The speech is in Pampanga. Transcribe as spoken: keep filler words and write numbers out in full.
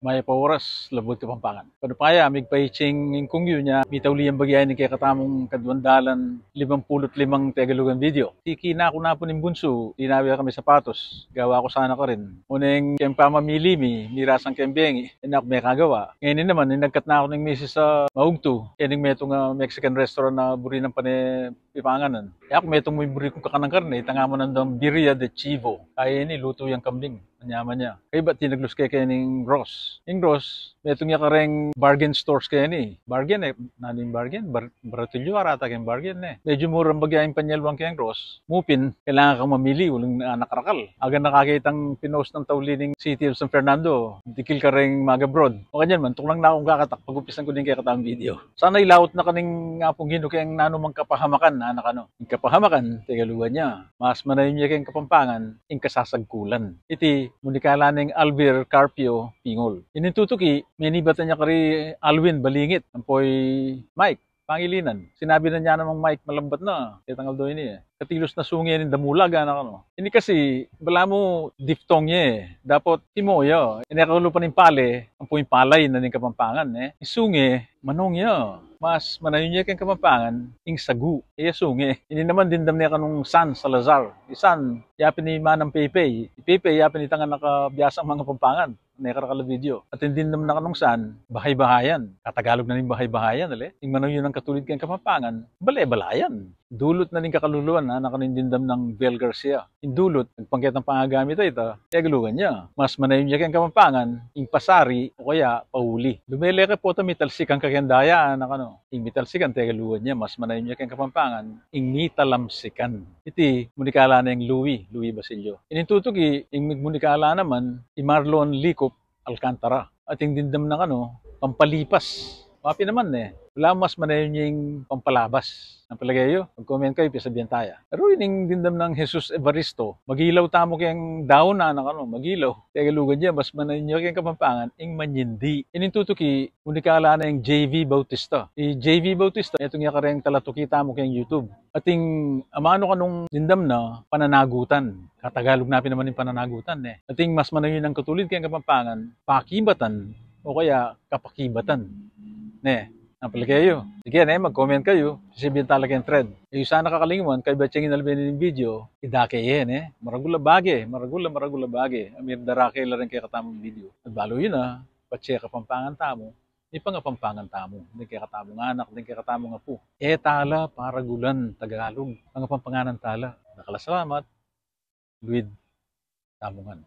Mayap a oras, labuad Kapampangan. Panupaya, migpaitsing ing kungyu nya, mitauli yang bagya ning kekatamung kaduang dalan limang pulu't limang Tegalugan video. Tiki na ku na pu ning bunsu, dinawi kami sapatos. Gawa ku sana karin. Uneng keng pamamili mi, mirasan keng bengi, e na ku mekagawa. Ngeni naman, inagkat na ku ning misis a maugtu, e ning metung a Mexican restaurant a buri nang pane pipanganan. E aku metung miburi kung kakanan karne, itang amu nandang birria de chivo. Kaya ini, lutu yang kambing. Manyaman ya. Kaybat tinaglus ke keng Ross. Ing Ross, metung ya kareng bargain stores keni. Bargain e, nanu ing bargain? Bar-, baratilyo arata keng bargain e. Medyu mura bagya ing panyalwang keng Ross. Mupin, kailangan kang mamili, uling anak rakal. Aga na kakitang pinost nang tauli ning City of San Fernando, dikil kareng mag-abroad. Makanyan man, tuknang na kung kakatak, pag-umpisan ku ning kekatamung video. Sana ilaut na kaning Apung Ginu keng nanu mang kapahamakan, anak, anu. Ing kapahamakan, Tegalugan ya. Mas manayun ya keng Kapampangan, ing kasasagkulan. Iti, munikala neng Alvir Carpio Pingol. Ining tutuki, menibatan ya kari Alwin Balingit, ampo i Mike Pangilinan. Sinabi na nya namang Mike malambat na, ketang aldo ini e. Katilus na sunge ning damulag, anak, anu. Ini kasi, balamu diphthong ya e. Dapot himo ya. Ini kalupa ning pale, ampo ing palay na ning Kapampangan e. Ing sunge, manung ya. Mas manayun ya keng Kapampangan, ing sagu. Iya sunge. Ini naman dimdam ne kanung San Salazar. I San, yapin i manang Pepe. I Pepe, yapin itang anak a biasang mangapampangan. Nekarakal a video. At ing dimdam na kanung San, bahay-bahayan. Katagalug na ning bahay-bahayan, ale? Ing manayun a katulid keng Kapampangan, bale-balayan. Dulut na ning kakaluluan, anak, ing dimdam nang Vel Garcia. Ing dulut, agpang ketang pangagamit a ita, Tegalugan ya. Mas manayun ya keng Kapampangan, ing pasari, o kaya, pauli. Lumele ka pota, mitalsikan ka keng daya, anak, anu. Ing mitalsikan, Tegalugan ya, mas manayun ya keng Kapampangan, ing mitalamsikan. Iti, munikala neng Louie, Louie Basilio. Ining tutuki, ing migmunikala naman, i Marlon Likup Alcantara. At ing dimdam na kanu, pampalipas. Mapi naman e. Balamu mas manayun ya ing pampalabas. Nang palage yu, mag-comment kayu, pisabian taya. Pero ining dimdam nang Jesus Evaristo, magilaw tamu keng daun, anak, anu, magilaw. Tegalugan ya, mas manayun ya keng Kapampangan, ing manyindi. Ining tutuki, munikala neng J V Bautista. I J V Bautista, metung ya kareng talatuki tamu keng YouTube. At ing amanu kanung dimdam na, pananagutan. Katagalug na pin naman ing pananagutan e. At ing mas manayun a katulid keng Kapampangan, pakibatan o kaya kapakibatan. Ne, nang palage yu. Sige ne, mag-comment kayu, pisabian tala keng thread. E yu sana kakalingwan, kaybat yang inalbe ning video, idake ye ne. Maragul a bage, maragul a, maragul a bage a mirdarake la reng kekatamung video. At balu yu na, patse Kapampangan tamu, mipangapampangan tamu, deng kekatamung anak, deng kekatamung apu. E tala paragulan Tagalug, pangapampanganan tala. Dakal a salamat. Luid tamu ngan.